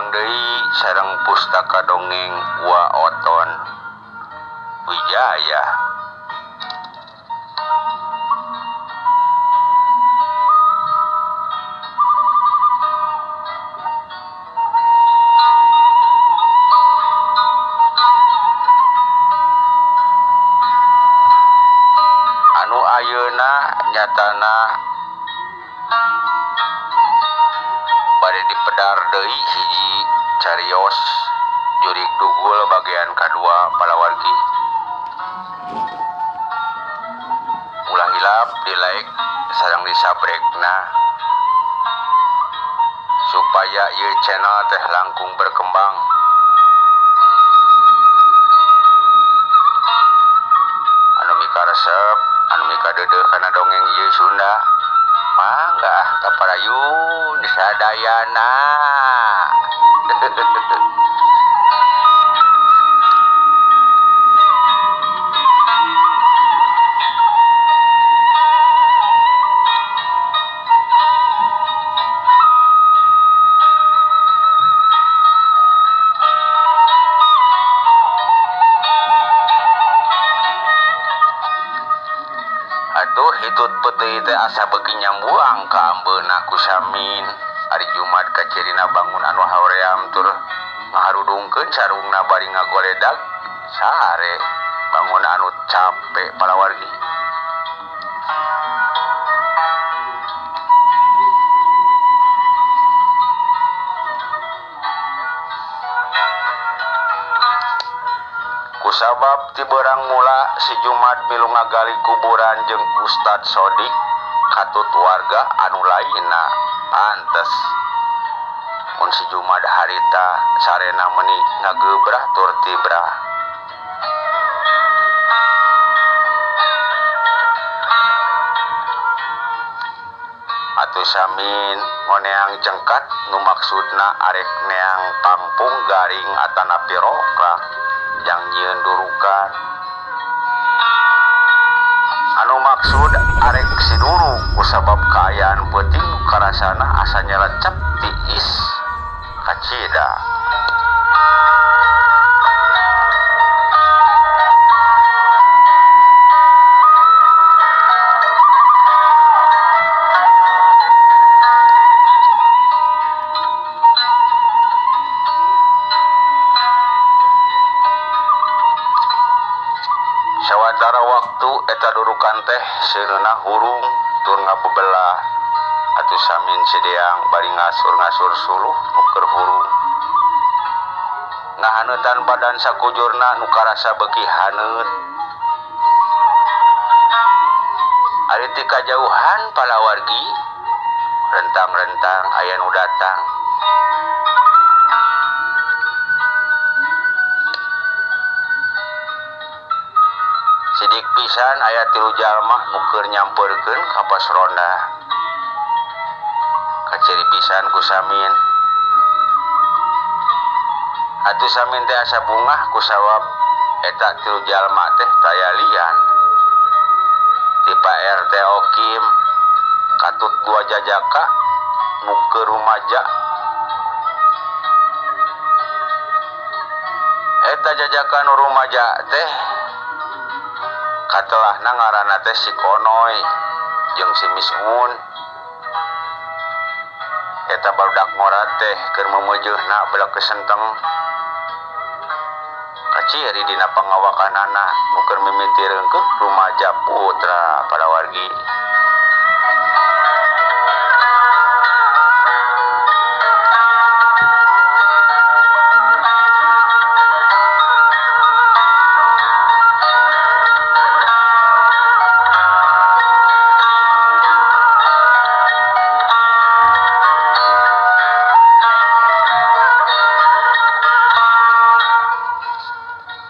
Tepang deui sareng Pustaka Dongeng Wa Oton Wijaya. Anu ayeuna nyatana bade dipedar deui hiji carios jurig dugul bagian kadua palawargi. Ulah hilap di like sareng di subscribe-na supaya ieu channel teh langkung berkembang. Anu mikaresep, anu mikadeudeuh kana dongeng ieu Sunda, mangga ah kaparayun sadayana. Aduh hitut peuteuy teh asa beuki nyambuang ka ambeuna ku Samin. Ari Jumat kacirina bangun anu haream tur ngaharudungkeun sarungna bari ngagoledag sare bangun anu capek palawargi. Kusabab ti beurang mula si Jumat milu ngagali kuburan jeung Ustad Sodik katut warga anu lainna pantes. Mun si Jumat harita sarena meuni ngagebrah tur tibrah. Atuh Samin ngoneang cengkat nu maksudna arek neang kampung garing atanapi rokrak jang nyieun durukan. Anu maksud arek siduru kusabab kaayaan peuting nu karasana asa nyelecep tiis kacida. Sawatara waktu eta durukan teh seuneuna hurung tur ngabebelah. Atuh Samin sideang bari ngasur-ngasur suluh nu keur hurung. Ngahaneutan badan sakujurna nu karasa beuki haneut. Ari ti kajauhan palawargi rentang-rentang aya nu datang. Sidik pisan aya tilu jalma nu keur nyampeurkeun ka pos ronda. Kaciri pisan ku Samin. Atuh Samin teh asa bungah kusabab eta tilu jalma teh taya lian. Ti Pak RT Okim katut dua jajaka nu keur rumaja. Eta jajaka nu rumaja teh katelahna ngaranna teh si Konoy jeung si Misun. Eta barudak ngora teh keur meumeujeunna belek kesenteng. Kaciri dina pangawakanana nu keur mimiti reungkeuk rumaja putra palawargi.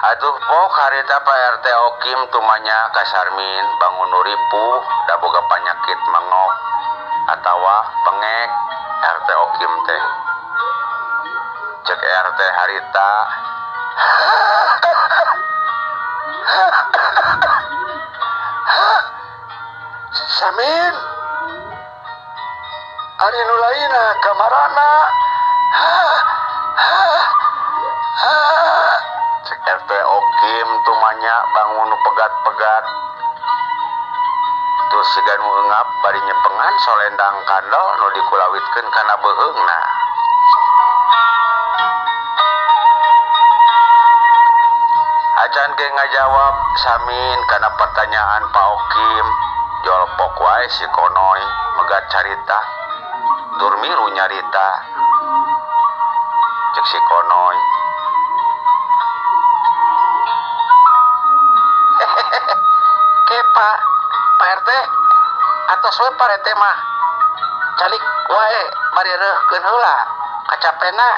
Aduh pok harita Pak RT Okim tumanya ka Sarmin bangun nu ripuh da boga panyakit mengok atawa bengek RT Okim teh. Cek RT harita Samin ari nu lainna kamarana. Cek RT Okim tumanya bangun nu pegat-pegat. Terus siga nu eungap bari nyepengan solendang kandel nu dikulawitkeun kana beuheungna. Acan ge ngajawab Samin kana pertanyaan Pak Okim, jolpok wae si Konoy megat carita. Tur milu nyarita. Cek si Konoy. Ke Pak, Pak RT, atos we Pak RT mah. Calik wae bari reuhkeun heula kacapena.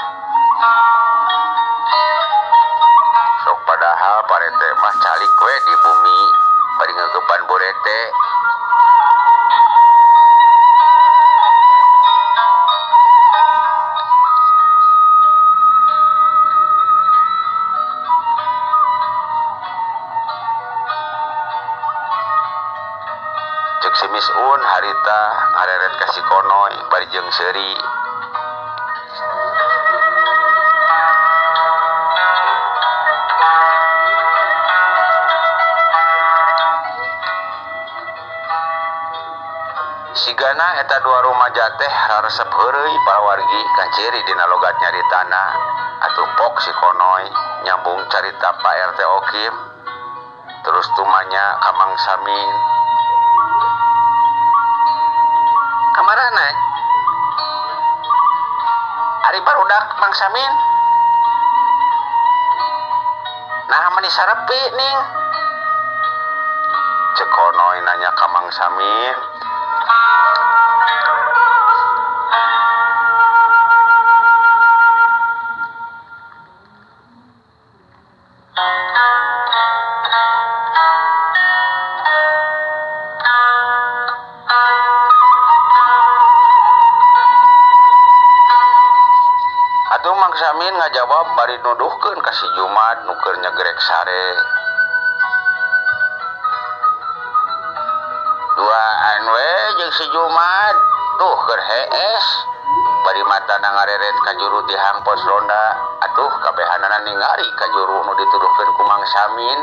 Sok padahal Pak RT mah calik we di bumi bari ngeugepan burete. Cek si Misun harita ngareret ka si Konoy bari jeung seuri. Sigana eta dua rumaja teh raresep heureuy palawargi kanciri dina logat nyaritana. Atuh pok si Konoy nyambung carita Pak RT Okim. Terus tumanya ka Mang Samin. Kamarana? Ari barudak Mang Samin? Nah meni sarepi ning. Cek Konoy nanya ka Mang Samin. Atuh Mang Samin ngajawab bari nuduhkeun ka si Jumad nu keur nyegrek sare. Duaan we jeung si Jumad, tuh keur hees. Bari matana ngareret ka juru tihang pos ronda. Atuh kabehanana ningali ka juru nu dituduhkeun ku Mang Samin.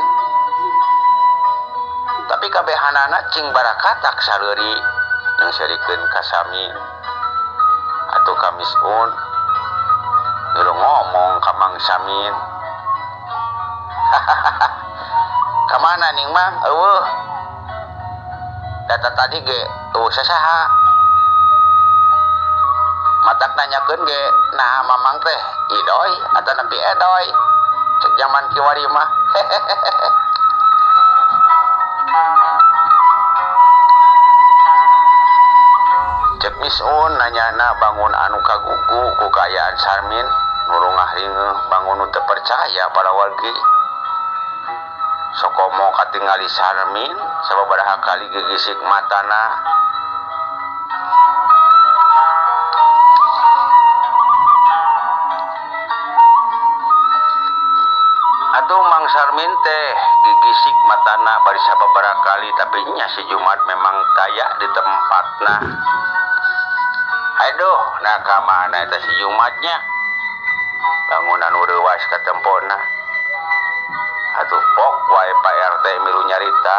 Tapi kabehanana cing barakatak saleuri yang serikeun ka Samin. Atuh ka Misun milu ngomong ka Mang Samin. Kamana ning Mang? Eueuh. Data tadi ge eueuh sasaha. Matak nanyakeun ge naha Mamang teh idoy atawa nepi edoy. Cek jaman kiwari mah. Cek Misun nanyana bangun anu kagugu ku kaayaan Sarmin nu rungah ringeuh bangun nu teu percaya palawargi. Sokomo katingali Sarmin sababaraha kali gigisik matana. Atuh Mang Sarmin teh gigisik matana bari sababaraha kali tapi nya si Jumad memang taya di tempatna. Aduh, nah ka mana eta si Jumadnya? Bangunan nu reuwas ka tempona. Atuh pok wae Pak RT milu nyarita.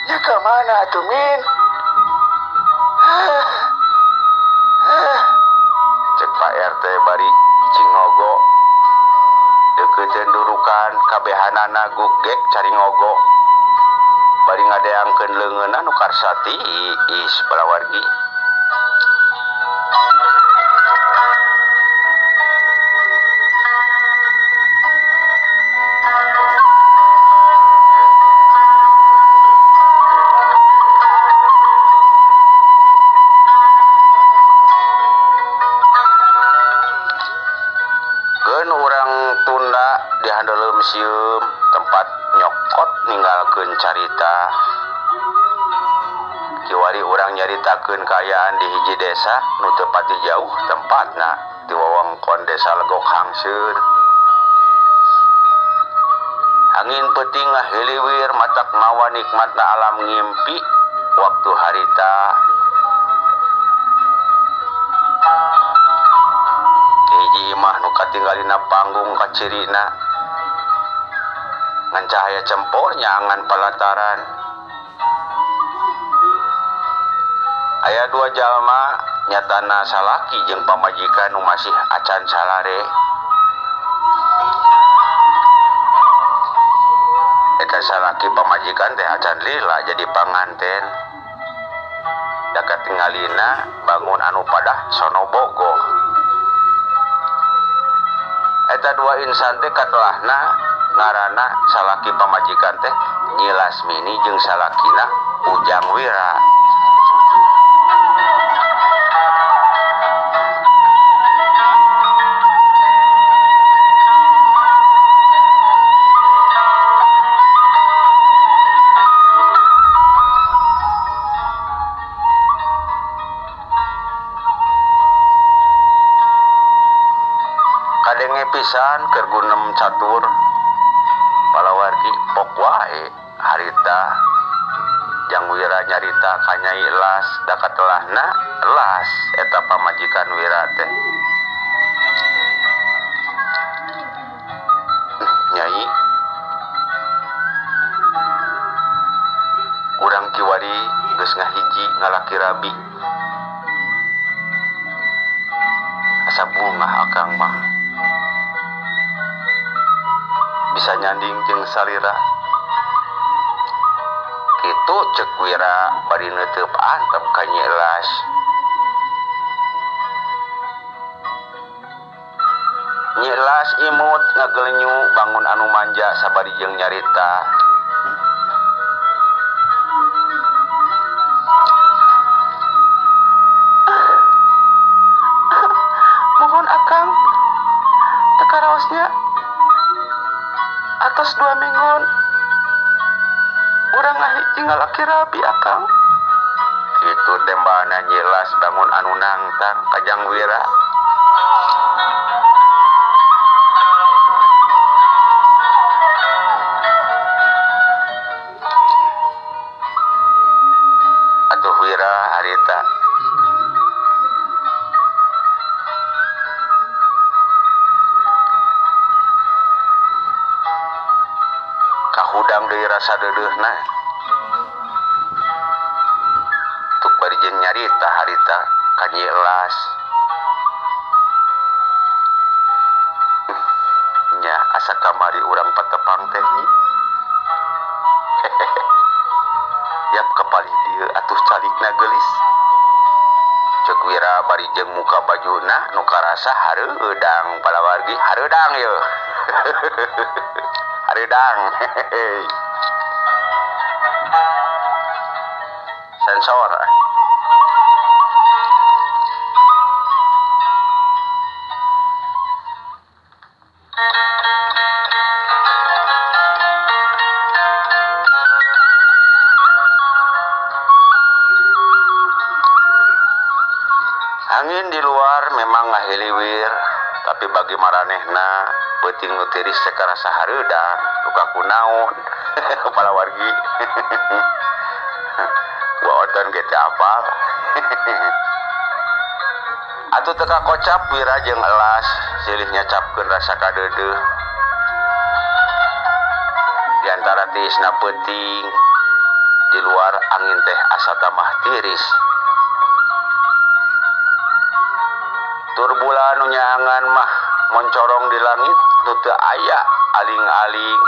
Ya ka mana atuh Min? Cek Pak RT bari cingogo. Deukeuteuan durukan kabehanana gugek cari ngogo. Bari ngadeangkeun leungeunna nu karsa tiis palawargi. Keun urang tunda di handeuleum sieum tempat nyokot ninggalkeun carita. Kiwari urang nyaritakeun kaayaan di hiji desa nu teu pati jauh tempatna di wewengkon desa Legok Hangseun. Angin peuting ngahiliwir matak mawa nikmatna alam ngimpi waktu harita. Hiji imah nu katinggalina panggung kacirina ngan cahaya cempor nyaangan palataran. Aya dua jalma nyatana salaki jeung pamajikan nu masih acan salare. Eta salaki pamajikan teh acan lila jadi panganten. Da katingalina bangun anu padah sono bogoh. Eta dua insan teh katelahna ngaranna salaki pamajikan teh Nyi Lasmini jeung salakina Ujang Wira. Kadenge pisan keur gunem catur palawargi pok wae harita Jang Wira nyarita ka Nyai Elas da katelahna Elas eta pamajikan Wira teh. Nyai, urang kiwari geus ngahiji ngalaki rabi. Asa bungah akang mah. Bisa nyanding jeung salira. Kitu ceuk Wira bari neuteub antep ka Nyi Elas. Nyi Elas imut ngagelenyu bangun anu manja sabari jeung nyarita. Mohon akang teu karaosnya atos 2 minggon urang ngahiji ngalaki rabi akang. Kitu tembana Nyi Elas bangun anu nangtang ka Jang Wira. Atuh Wira harita kahudang deui rasa deudeuhna. Tuk bari jeung nyarita harita ka Nyi Elas. Nya asa kamari urang patepang teh nyi. Yap kapalih dieu atuh calikna geulis. Ceuk Wira bari jeung muka bajuna nu karasa hareudang palawargi hareudang yeuh. Hareudang. Sensor. Angin di luar memang ngahiliwir, tapi bagi maranehna peuting nu tiris teh karasa hareudang, luka kunaon palawargi. Waotan ge teu apal. Atuh teu kakocap Wira jeung Elas silih nyacapkeun rasa kadeudeuh. Di antara tiisna peuting, di luar angin teh asa tambah tiris. Tur bulan nu nyaangan mah moncorong di langit nu teu aya aling-aling.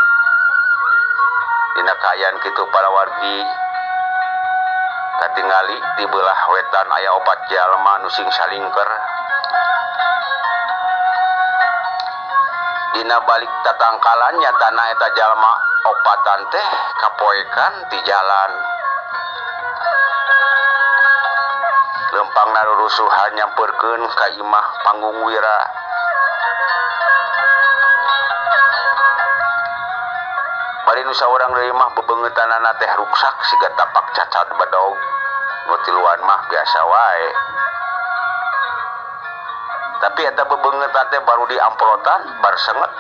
Dina kaayaan kitu palawargi katingali di beulah wetan aya opat jalma nu sing salingker. Dina balik tatangkalan nyatana eta jalma opatan teh kapoekan ti jalan. Lempang narurusuhan nyamperkeun ka imah panggung Wira. Bari nu saurang deui mah bebeungeutanana teh ruksak siga tapak cacad bedog. Nu tiluan mah biasa wae. Tapi eta bebeungeutan teh baru diamplotan bar senget.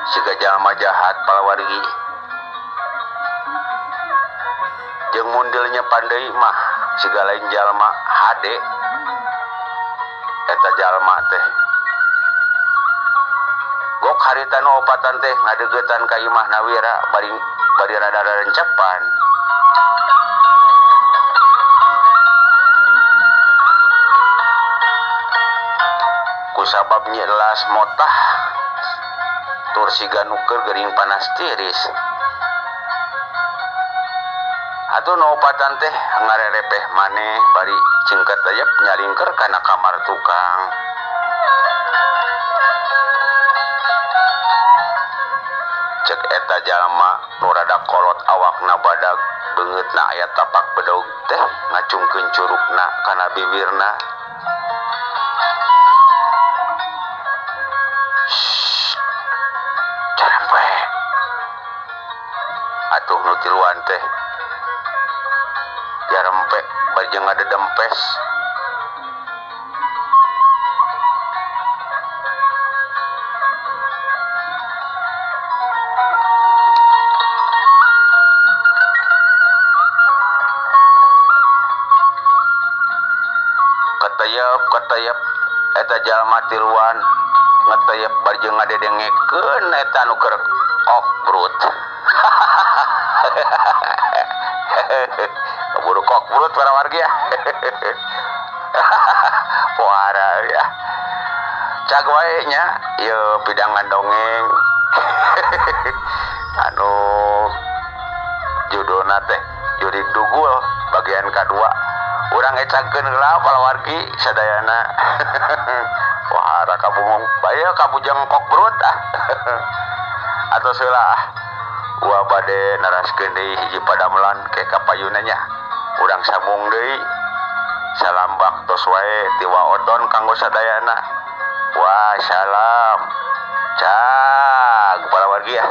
Siga jalma jahat palawargi. Jeung mundil nyepan deui mah siga lain jalma hade. Eta jalma teh. Gok harita nu opatan teh ngadeuketan ka imahna Wira bari rada rencepan. Kusabab nyelas motah tur siga nu keur gering panas tiris. Atuh nu opatan teh ngarerepeh maneh bari cingket dayep nyalingker kana kamar tukang. Cek eta jalma nu rada kolot awakna badag beungeutna aya tapak bedog teh ngacungkeun curugna kana bibirna. Jarempe. Atuh nu tiluan teh jarempe bari jeung ngadedempes. Keteyep eta jalma tiluan ngeteyep bari jeung ngadedengekeun eta nu keur kokbrut. Keburu kokbrut para wargi ya. Puara ya. Cag wae nya ieu pidangan dongeng. Anu judulna teh Jurig Dugul bagian kadua. Urang ecagkeun heula palawargi sadayana. Wah, raka bungong bae kabujang kokbrut ah. Atos heula ah. Wa bade naraskeun deui hiji padamelan ke kapayunna nya. Urang sambung deui. Salam baktos wae ti waoton kanggo sadayana. Wah, salam. Cag palawargi ya.